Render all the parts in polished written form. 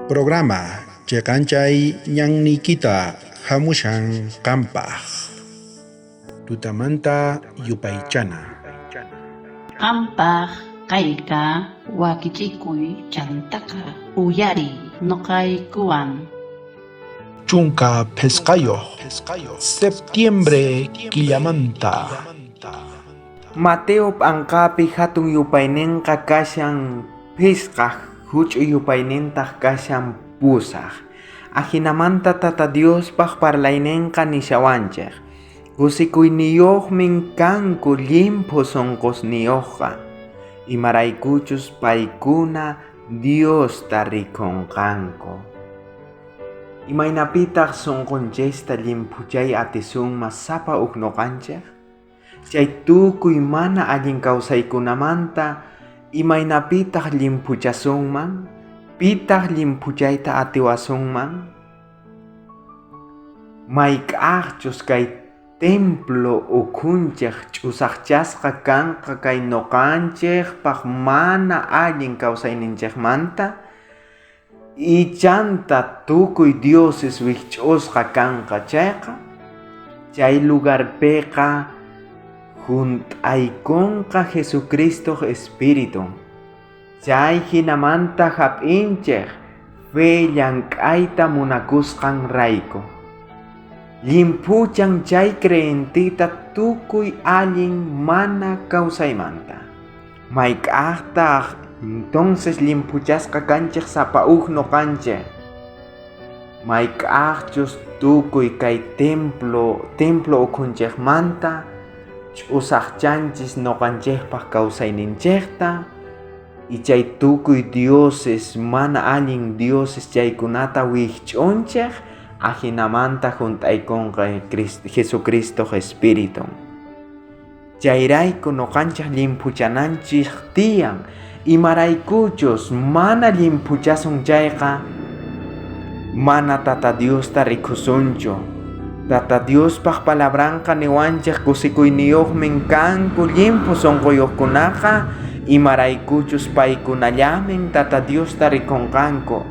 Programa cheqanchay ñanniykita hamushan qampaj. Tutamanta yupaychana. Qampaj kayqa wakichikuy chantaqa uyariy noqaykuwan. 15 septiembre killamanta. Mateo p'anqapi hatun yupaynenqa kashan phisqaj, huch'uy yupaynintaq kashan 8. Ajinamanta Tata Diospaj parlaynenqa nishawanchej. Kusikuyniyojmin kanku llimphu sonqosniyojqa, imaraykuchus paykuna Diosta rikonqanku. Imaynapitaq sonqonchista llimphuchay atisunman sapa uj noqanchej? Chay tukuy mana allin kawsaykunamanta imaynapitaq llimphuchasunman? Pitaq llimphuchayta atiwasunman? Mayk'ajchus kay templo ukhunchej ch'usaqchasqa kanqa kay noqanchejpaj mana allin kawsayninchejmanta, ichanta tukuy dioses wijch'usqa kanqa chayqa, chay lugarpiqa junt'aykunqa Jesucristoj Espiritun. Chay jinamanta jap'inchej fe llank'ayta munakusqan rayku. Llimphuchan chay creyentita tukuy allin mana kawsaymanta. Mayk'ajtaj entonces llimphuchasqa kanchej sapa uj noqanchej. Mayk'ajchus tukuy kay templo ukhunchejmanta ch'usaqchanchis noqanchejpaj kawsayninchejta, y chay tukuy dioses mana allin dioses chaykunata wijch'unchej, ajinamanta junt'aykunqa Jesucristoj Espiritun. Chayrayku noqanchej llimphuchananchej tiyan, imaraykuchus mana llimphuchasun chayqa, mana Tata Diosta rikusunchu. Tata Diospaj palabranqa niwanchej kusikuyniyojmin kanku llimphu sonqoyojkunaqa, imaraykuchus paykunallamin Tata Diosta rikonqanku.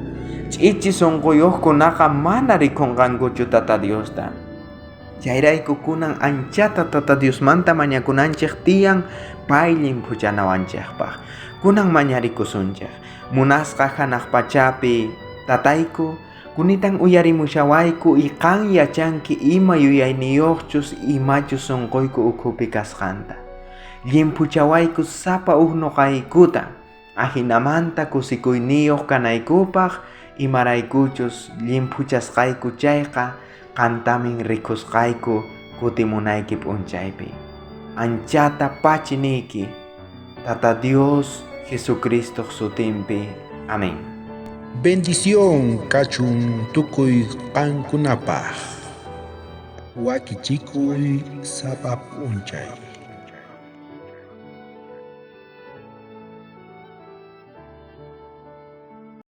Ch'ichi sonqoyojkunaqa mana rikonqankuchu Tata Diosta. Chayrayku kunan anchata Tata Diosmanta mañakunanchej tiyan pay llimphuchanawanchejpaj. Kunan mañarikusunchej. Munasqa janaj pachapi tatayku, kunitan uyarimushawayku y qan yachanki ima yuyayniyojchus imachus sonqoyku ukhupi kasqanta. Llimphuchawayku sapa uj noqaykuta, ajinamanta kusikuyniyoj kanaykupaj, imaraykuchus llimphuchasqayku chayqa qantamin rikusqayku kutimunayki p'unchaypi. Anchata pachi niyki, Tata Dios Jesucristoj sutinpi. Amén. Bendición kachun tukuy qankunapaj. Wakichikuy sapa p'unchay.